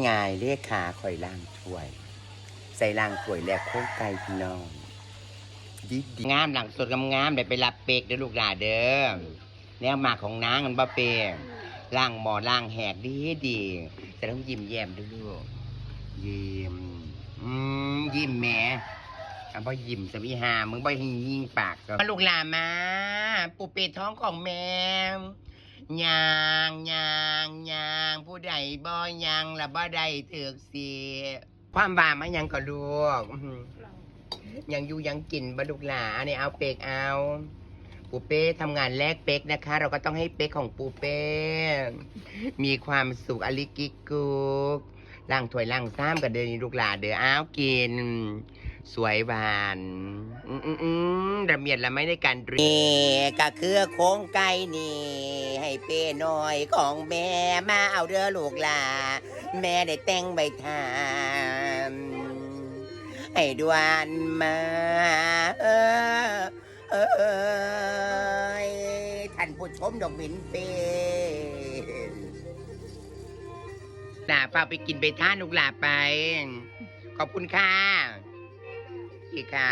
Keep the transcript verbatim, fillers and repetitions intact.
ง่ายเลยค่ะ ข่อยล้างถ้วย ใส่ล้างถ้วยแล้วโครงไก่พี่น้อง ดีๆ งาม หลังสดงามๆ ได้ไปรับเป๊กเด้อลูกหลานเด้อ แนวมากของนางมันบ่เป็น ล้างหม้อล้างแหกดีดีๆ แต่ต้องยิ้มแย้มด้วยลูก ยิ้ม อืม ยิ้มแหม อ่ะบ่ยิ้มสะอีห่า มึงบ่ให้ยิงปากก็ มาลูกหลานมา ปูเปท้องของแม่ ย่าง ย่าง ย่าง ผู้ใดบ่ย่างละบ่ได้ถือกสิ ความว่ามายังก็ลูก อื้อหือ ยังอยู่ยังกินบ่ลูกหลาน อันนี้เอาเป๊กเอา ปูเป้ทำงานแลกเป๊กนะคะ เราก็ต้องให้เป๊กของปูเป้ มีความสุขอลิกิกกุก ล้างถ้วยล้างซ้ำกันเด้อลูกหลานเด้อ อ้าวกิน สวยหวาน อืมอืมอืมระเมียดระไมในการเรียน นี่ก็คือโครงไก่นี่ ให้เป้น้อยของแม่มาเอาเด้อลูกหลาน แม่ได้แต่งไว้ทาน ให้ด่วนมา เออ เออ ท่านผู้ชมดอกหมิ่นเปรย์ หลาฝากไปกินไปทานลูกหลาไป ขอบคุณค่ะ อีกค่ะ